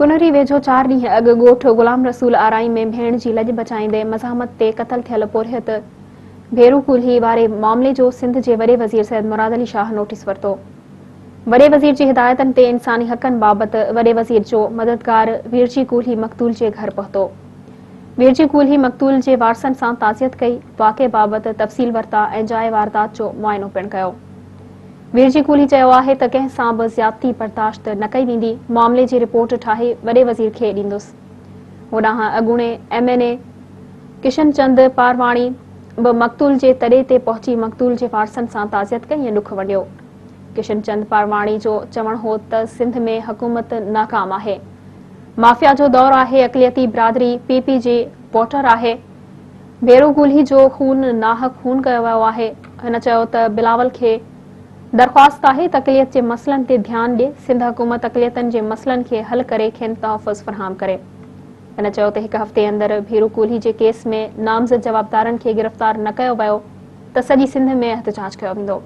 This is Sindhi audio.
ڪنري ويجهو چار ڏينهن اڳ ڳوٺ غلام رسول آرائين ۾ ڀيڻ جي لڄ بچائيندي مزاحمت تي قتل ٿيل پورهيت ڀيرو ڪولهي واري معاملي جو سنڌ جي وڏي وزير سيد مراد علي شاهه نوٽيس ورتو. وڏي وزير جي هدايتن تي انساني حقن بابت وڏي وزير جو مددگار ويرجي ڪولهي مقتول جي گهر پهتو. ويرجي ڪولهي مقتول جي وارثن سان تعزيت ڪئي، واقعي بابت تفصيل ورتا ۽ جاء واردات جو معائنو پڻ ڪيو. ويرجي ڪولهي چيو آهي ته ڪنهن سان به زيادتي برداشت نه ڪئي ويندي، معاملي جي رپورٽ ٺاهي وڏي وزير کي ڏيندس. هوڏانهن اڳوڻي M N A Kishan Chand Parwani به مقتول جي تڏي تي پهچي مقتول جي وارثن سان تعزيت ڪئي ۽ ڏک ونڊيو. ڪشن چند پارواڻي جو چوڻ هو ته سنڌ ۾ حڪومت ناڪام آهي، مافيا جو دور آهي، اقليتي برادري پي پي جي ووٽر آهي، ڀيرو گولهي جو خون ناحق خون ڪيو ويو آهي. هن چيو ته بلاول کي درخواست آهي ته اقليت جي مسئلن تي ڌيان ڏي، سنڌ حڪومت اقليتن جي مسئلن کي حل ڪري کين تحفظ فراهم ڪري. هن چيو ته هڪ هفتي اندر ڀيرو ڪولهي جي ڪيس ۾ نامزد جوابدارن کي گرفتار نه ڪيو ويو ته سڄي سنڌ ۾ احتجاج ڪيو ويندو.